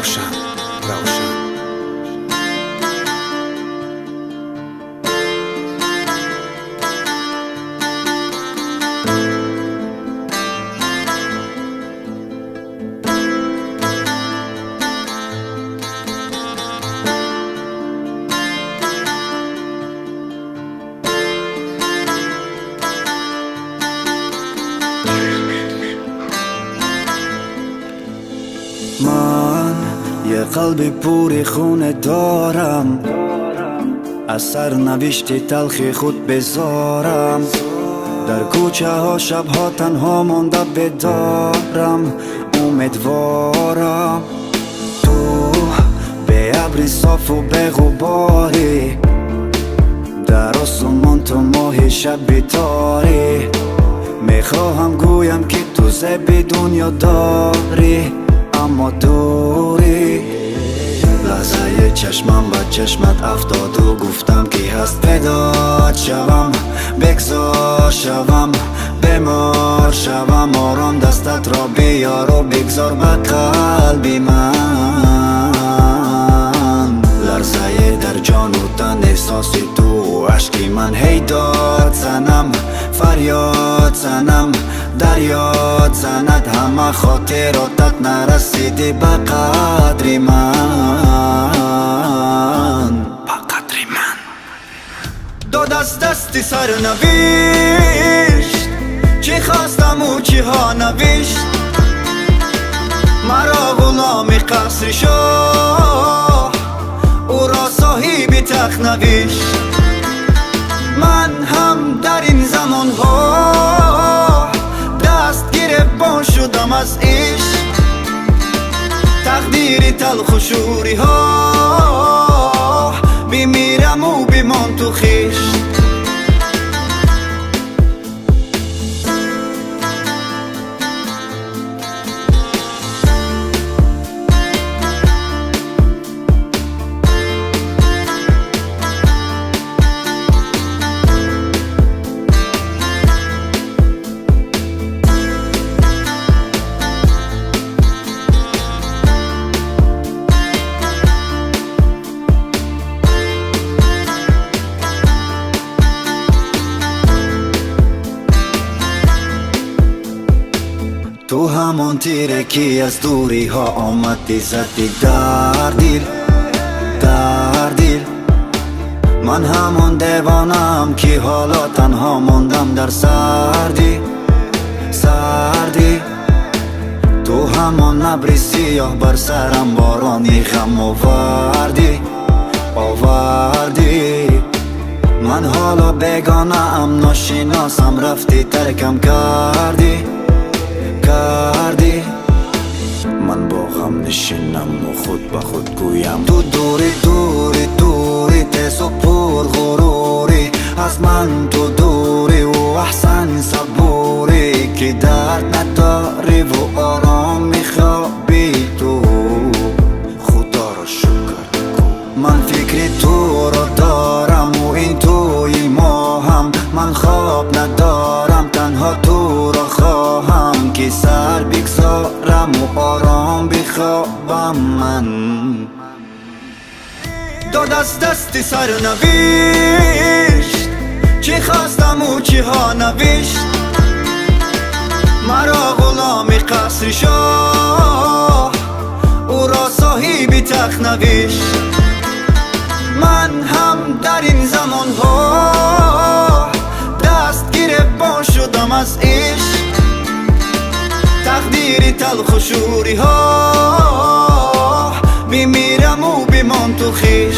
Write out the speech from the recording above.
Равшан, Равшан. من یه قلب پوری خونه دارم، از سرنوشت تلخ خود بزارم. در کوچه ها شبها تنها مانده بدارم، امیدوارم تو به ابری صاف و به غباری، در آسمان تو ماه شب بیتاری. میخواهم گویم که تو زیب دنیا داری، اما دوری. لحظه چشمم به چشمت افتاد و گفتم که هست پیدا شوم، بگذار شوم، بیمار شوم. آرام دستت را بیار و بگذار به قلب من. لرزه در جان و تن احساس تو، اشکی من هی داد زنم، فریاد زنم، دریاد زند. همه خاطراتت نرسیدی به قدر من، به قدر من. داد از دست سرنوشت چی خواستم و چی ها نوشت، مرا غلام قصر شاه، او را صاحب تخت نوشت. من هم در این زمان ها دست گرفت شدم از عشق، تقدیر تلخ و شوری ها، بمیرم و بمان تو خویش. تو همان تیره که از دوری ها آمدی زدی در دل، در دل. من همان دیوانم که حالا تنها ماندم در سردی، سردی. تو همان ابر سیاه بر سرم بارانی غم آوردی، آوردی. من حالا بیگانه ام، ناشناسم، رفتی ترکم کردی، کردی. من با غم نشینم و خود به خود گویم تو دوری، دوری، دوری، تیز و پر غروری، از من تو دوری و احسن صبوری، که درد نداری و آرام میخوابی تو. خدا را شکر من فکر تو را دارم و این توی ما هم، من خواب ندارم تنها تو را خواهم، که سر بگذارم و آرام بخوابم. من داد از دست سرنوشت چی خواستم و چی ها نوشت، مرا غلام قصر شاه، او را صاحب تخت نوشت. من هم در این زمان ها دست گرفت شدم از عشق، تقدیر تلخ و شوری ها، بمیرم و بمان تو خویش.